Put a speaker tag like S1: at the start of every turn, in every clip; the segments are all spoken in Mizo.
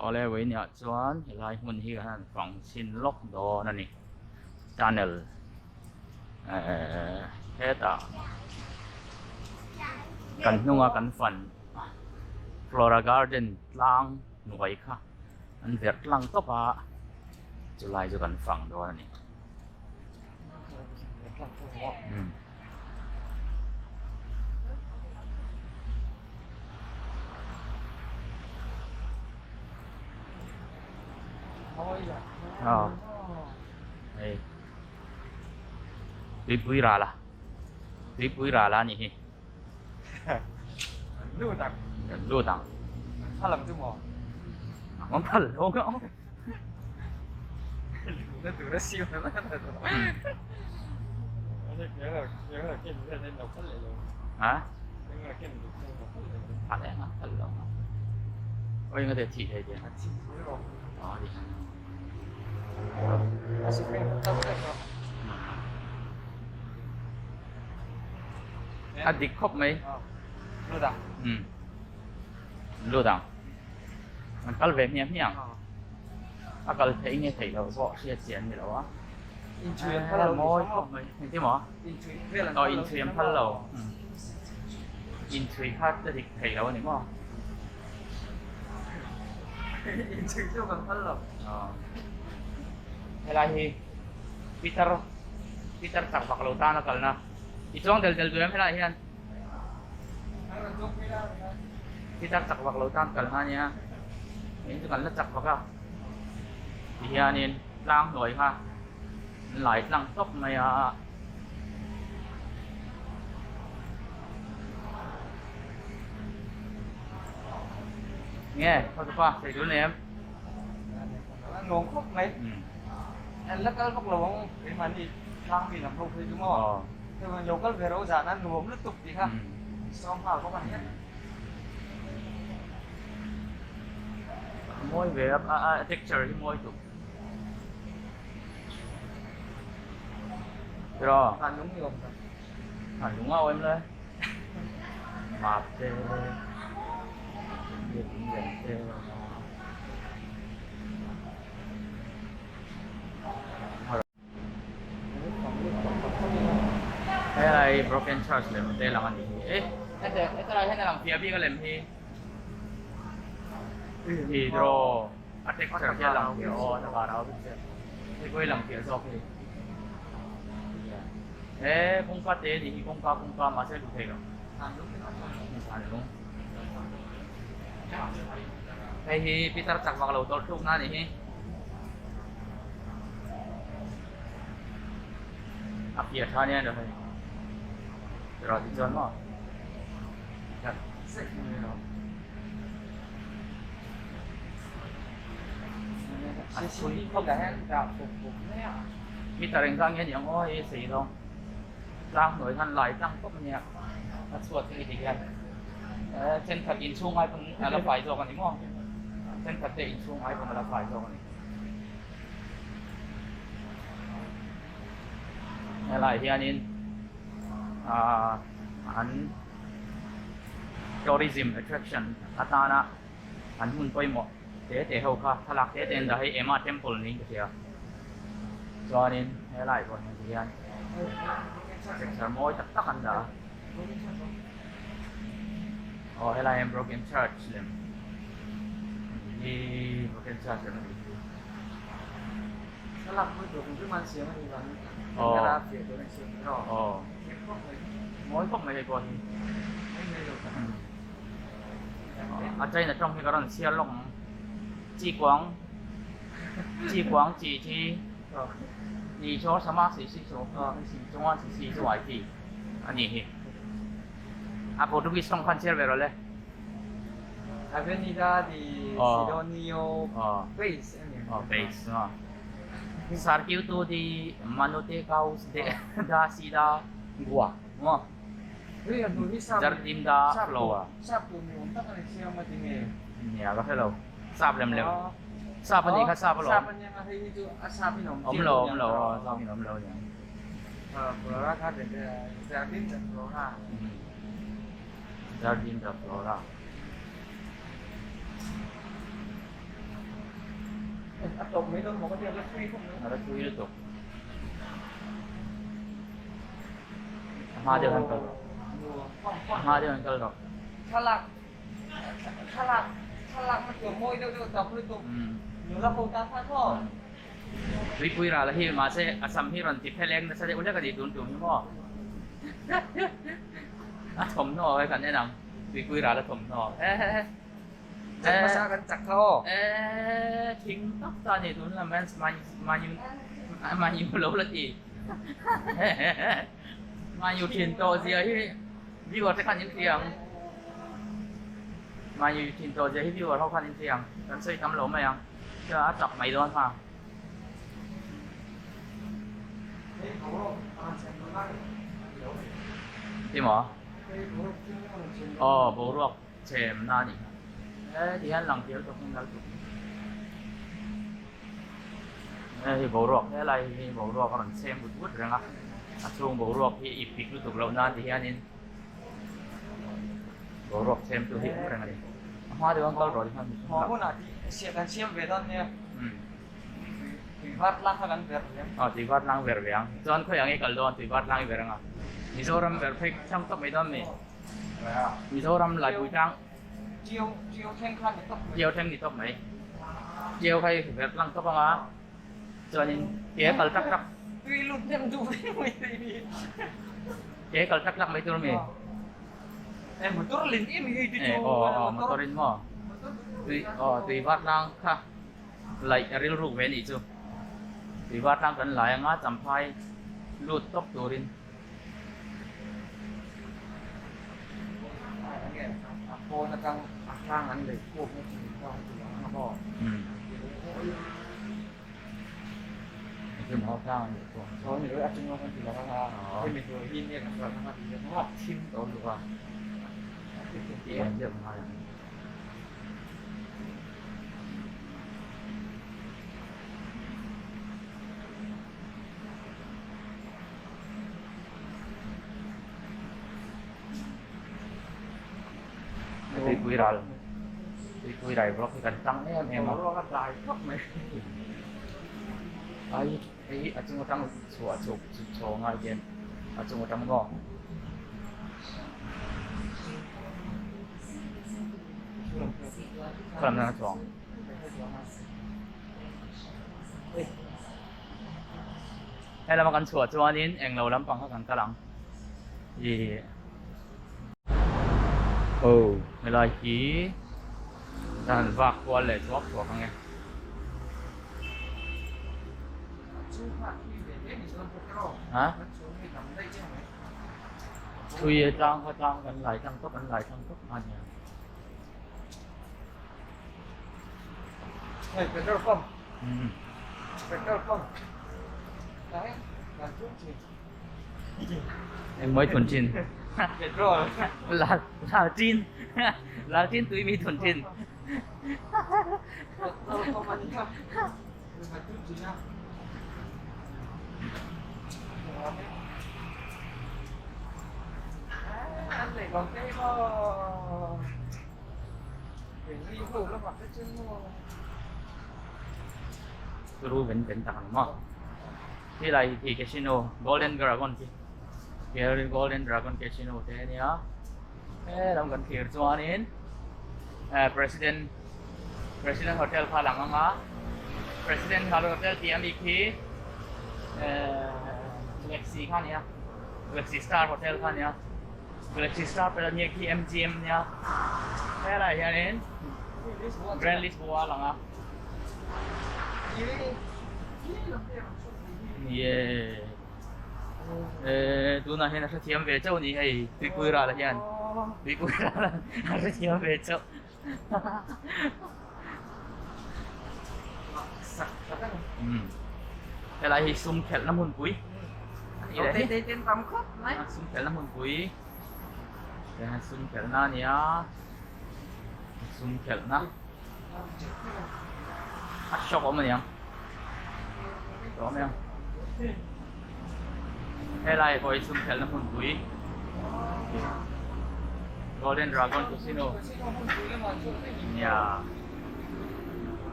S1: Awle vawiiniah chuan helai hmun hi kan han fang chhin lawk dawn a ni tunnel ehh hetah kan hnunga kan fan flora garden tlang hnuai kha an verh tlang tawp a chulai chu kan fang dawn a ni. Hei tuipui ral a tuipui ral a nih hi
S2: lut ang
S1: lut ang
S2: phal ang chu maw
S1: an phal lo ang
S2: na tur a siam na
S1: ha phal eng a phal lo oi nga te thi thei te a di a dik khawp mai um lut ang an kal ve hmiah hmiah ang a kal theih nge theih loh pawh hriat chian ni lo a mawi khawp mai engtin maw aw inchhui an phal lo inchhui kha a dik thei lo a ni maw
S2: inchhui chu kan phal lo
S1: helai hi pitar pitar chak vak lo tan a kalna i chuang del del duh em helai hian. Pitar chak vak lo tan kal hna nia in chu kan la chak vak a ti hianin tlang hnuai kha an lai tlang tawp mai a nge hotupa sawi dun em
S2: nuam khawp mai an la kal vak lo ang keimahni tlang mi lam ho phei chu maw Hei lo kal ve ro zan a nuam lutuk tih kha sawm nghal bawk a nia.
S1: A mawi ve a, a texture hi mawi tuk. Tiraw?
S2: Than lung ni awm tak.
S1: Than lung a awm le. Map te, lung lem te. Helai broken church lem te lang a ni hi e hetlai hian a lang fiah bik a lem hi hi draw a texture hi a lang fiah aw a var a hei pawh hi lang fiah zawk hei he kawngka te a nih hi kawngka kawngka mahse a duh thei lo hei hi pitar chak vak lo tawlh thluk na a nih hi. A piah tha nia hei erawh ti chuan maw a chhui khawp meter engzah nge ni ang aw hei sei zawng tlang hnuai khan lai tlang tawp ania a chhuat hi ti hian thenkhat inchhung ai pawn a la fai zawk a ni maw thenkhat te inchhung ai pawn a la fai zawk a ni. Helai hianin ahh an tourism attraction atana an hmun pawimawh te te ho kha thlalak te te an dah hei Emma temple niin ka hria chuanin helai pawh hian tihian picture mawi tak tak an dah a aw helai hian broken church lem hi broken church lem a nih hi.
S2: Thlalak mawi tur hrim hrim an siam a nih vangin
S1: Aw.
S2: camera fiah tur an siam kher aw.
S1: Aw.
S2: Thiam khawp mai.
S1: Mawi khawp mai hei pawh hi.
S2: Mai mai lo tak.
S1: A China tawng hi ka rawn chhiar lawk ang. Chi kuang chi kuang chi thi ni chaw sama si si chaw si chunga si si chu ai thi a nih hi. A Portuguese tawng khan chhiar ve rawh le.
S2: Avenida de Sidonio Pace a ni.
S1: Aw Pace a. Sarkiutu di Manute Kaus de da Sida Gua maw?
S2: Hei a hnu hi sap
S1: Jardim da Floa.
S2: Sap tur ni awm tak a ni siam a ti nge?
S1: Nia ka hre lo. Sap lem lem. Sap a nih kha sap alawm.
S2: Sap a nia nga hei hi chu a sap in awm
S1: Awm lo awm lo aw sap in awm lo aniang.
S2: Flora kha Jardim da Flora.
S1: Jardim da Flora.
S2: A tawp mai dawn maw ka tia la thui khawp mai.
S1: A la thui lutuk. A hma deuh han kal rawh. A hma deuh han kal rawh.
S2: Thlalak thlalak thlalak na tur mawi deuh deuh tam lutuk. Nula ho tan khan maw.
S1: Tuipui ral hi mahse a sam hi rawn ti pheleng nasa deuh hlek a ni tun tum hi maw. A thawmhnaw he kan en ang. Tuipui ral a thawmhnaw.
S2: Chak hmasa kan chak kha aw.
S1: Eh, thing tak ta ni tun lam hian Man U Man U lo la ti. Man U thin tawh zia hi viewer te khan in hria ang. Man U thin tawh zia hi viewer ho khan in hria ang. Kan sawi tam lo mai ang. Chuan a chak mai dawn ha. Ti maw? Aw, boruak chemna a nih kha. E ti hian lang thiam tawk in lal tuk. E hi boruak helai hi boruak a rawn chem vut vut reng a. A chhung boruak hi ip pik lutuk loh nan ti hianin boruak chem tu hi awm reng a ni. A hma deuh an kal rawh ti khan mi
S2: Haw hunah tih siah kan siam ve dawn nia. Tui var tlang kha kan ver ve ang.
S1: Aw tui var tlang ver ve ang. Chuan khawi ang i kal dawn tui var tlang i ver ang a. Mizoram ver phei thlang tawp mai dawn mi. Mizoram Laipui tlang.
S2: Tiau tiau thleng kha ni tawp mai.
S1: Tiau thleng ni tawp mai. Tiau kha i ver tlang tawp ang a. Chuanin ke kal tlak tlak.
S2: Tui lut hnem duh mai mai thei ni.
S1: Ke kal tlak tlak mai tur mi.
S2: E motor lin em hi ti chu.
S1: E aw aw motor in maw. Tui aw tui var tlang kha laih a rilruk ve nih chu. Tui var tlang kan lai anga champhai lut tawp turin.
S2: A pawn atang a tlang an lei kuk na thin kha a ti ang a maw?
S1: Engkim ho tlang an lei kuk.
S2: Chaw ni lo a chung an ti lo ang a, hemi tur hi nge kan ruat ang a ti ang a.
S1: Thim tawh luh a. Ti ang deuh ngai ang. Tuipui ral tuipui rai vlog hi kan tang em em a
S2: Boruak a dai khawp mai.
S1: Ai hei a chung atang chhuah chhuk chhuk chho ngai hian a chung atang maw khalam nana chuang. He lama kan chhuah chuanin englo lampang kha kan kal ang ih oh helai hi ka han vak kual leh thuak thuak ang e. Ha thui a tlang kha tlang kan lai tlang tawp an lai tlang tawp a nia.
S2: Hei petrol pump. Petrol pump. Đấy, là chút gì?
S1: Em mới thuần chin.
S2: Petrol.
S1: Là là chin. Là chin tụi mi thuần chin.
S2: Petrol pump anh nhá. Là chút gì nhá. Anh lại còn cái mà
S1: Turu ven ven tak ang maw. Khi lai hi casino Golden Dragon khi Golden Dragon Casino te ania he lam kan thlir chuanin eh President President Hotel kha lang anga President Hotel tih ami khi eh Galaxy kha ania Galaxy Star Hotel kha ania. Galaxy Star pawh ania khi MGM nia helaiah hianin Grand Lisboa a lang a ye eh tunah hian a hrethiam ve chauh a ni hei tuipui ral ah hian tuipui ral a hrethiam ve chauh Helai hi sum khelhna hmunpui a ni leh hi sum khelhna hmunpui sum khelhna a ni a sum khelhna a shop a awm a ni ang a awm em helai pawh hi sum khelhna hmunpui Golden Dragon Casino nia.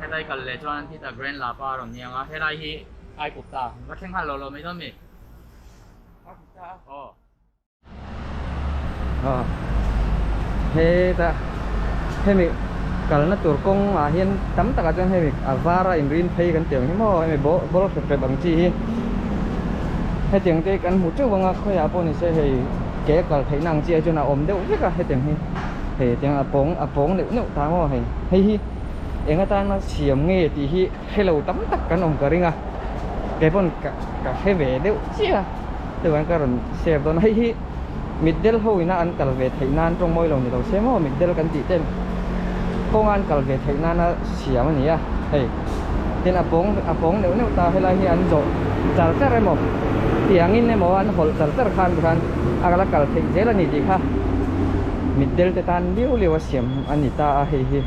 S1: Helai kal leh chuan khitah Grand Lapa a rawn niang a, helai hi Aikupta va thleng nghal lo lo mai dawn mi?
S2: Aikupta a?
S1: Aw.
S2: Aw hetah hemi kalna tur kawng ah hian tam takah chuan hemi a var a inrin phei kan tih ang hi maw hemi ball ball hrep hrep ang chi hi hetiang te kan hmu teuh ang a khawiah pawh ni se hei ke a kal theihna ang chi ah chuan a awm deuh vek a hetiang hi hei tiang a pawng a pawng neuh neuh ta maw hei hei hi eng atana siam nge tih hi hrelo tam tak kan awm ka ring a keipawn ka ka hre ve deuh chiah a chuvang ka rawn share dawn a hei hi mitdel ho ina an kal ve theih nan tawng mawi lo ni lo se maw mitdel kan tih ten kawnga an kal ve theih nana siam a ni a hei tin a pawng a pawng neuh neuh ta helai hi an zawh char char emaw tiangin emaw an hawlh char char khan tikhan a la kal theih zel a ni tih kha mitdel te tan liau liau a siam a ni ta a hei hi.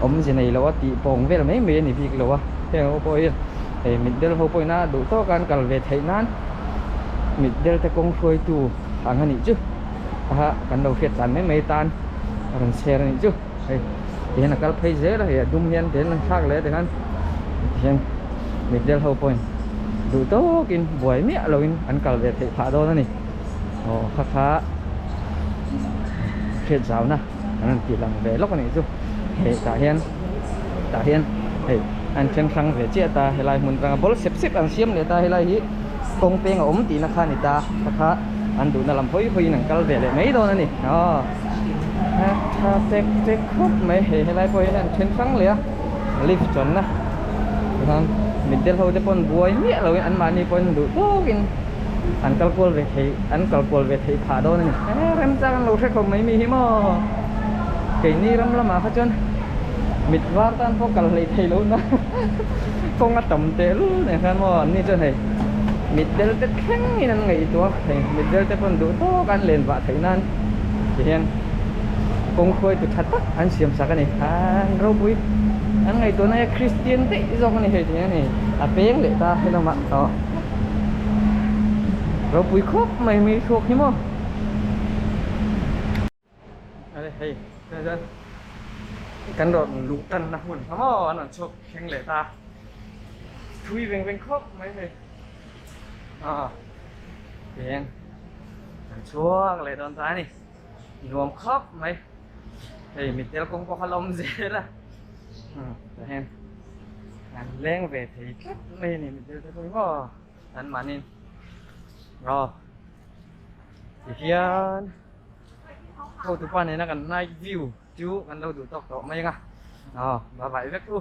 S2: Awmze nei lo a tih pawng vel mai mai a ni bik lo a, heng ho pawh hi hei mitdel ho pawhin a duh tawk a an kal ve theih nan mitdel te kawng hruaitu ang a nih chu aha kan lo hriat tlan mai mai tan a rawn chher a nih chu hei tihian a kal phei zel a hei a dum hian tihian an thlak leh a tikhan tihian mitdel ho pawhin duh tawkin buai miah loin an kal ve theih phah dawn a ni aw kha kha hriat zauna. An rawn tih lang ve lawk a nih chu hei tah hian tah hian hei an then hrang ve chiah ta helai hmun atanga ball sep sep an siam leh ta helai hi kawng peng a awm tihna kha a ni ta kha kha an duhna lam hawi hawiin an kal ve leh mai dawn a ni aw a tha tek tek khawp mai hei helai pawh hian an then hrang leh a lift chuanna tichuan mitdel ho te pawn buai miah loin anmahni pawhin duh tawkin. An kal kual ve thei an kal kual ve theih phah dawn a ni. E remchang an lo hre khawp mai mi hi maw? Keini ram lamah kha chuan mit var tan pawh kal hlei thei lo na kawng a tam teh lul nen khan maw an ni chuan hei mit del te thleng in an ngaihtuah a hei mit del te pawn duh tawk an len vah theih nan ti hian kawng hruaitu tha tak an siam sak a ni. An ropui an ngaihtuahna hi a Kristian daih zawk a ni hei ti hian hei a peng leh ta helamah aw. Ropui khawp mai mi thluak hi maw ale hei tunah chuan kan rawn luh tanna hmun kha maw an rawn chhuak thleng leh ta thui veng veng khawp mai hei ah tihian an chhuak leh dawn ta a ni nuam khawp mai hei mitdel kawng pawh kha la awm zel a tihian. An leng ve thei tlat mai a ni mitdel te pawh hi maw an mahni aw tihian hotupa nena kan night view chu kan lo duh tawk tawh mai ang a aw va vai vek u.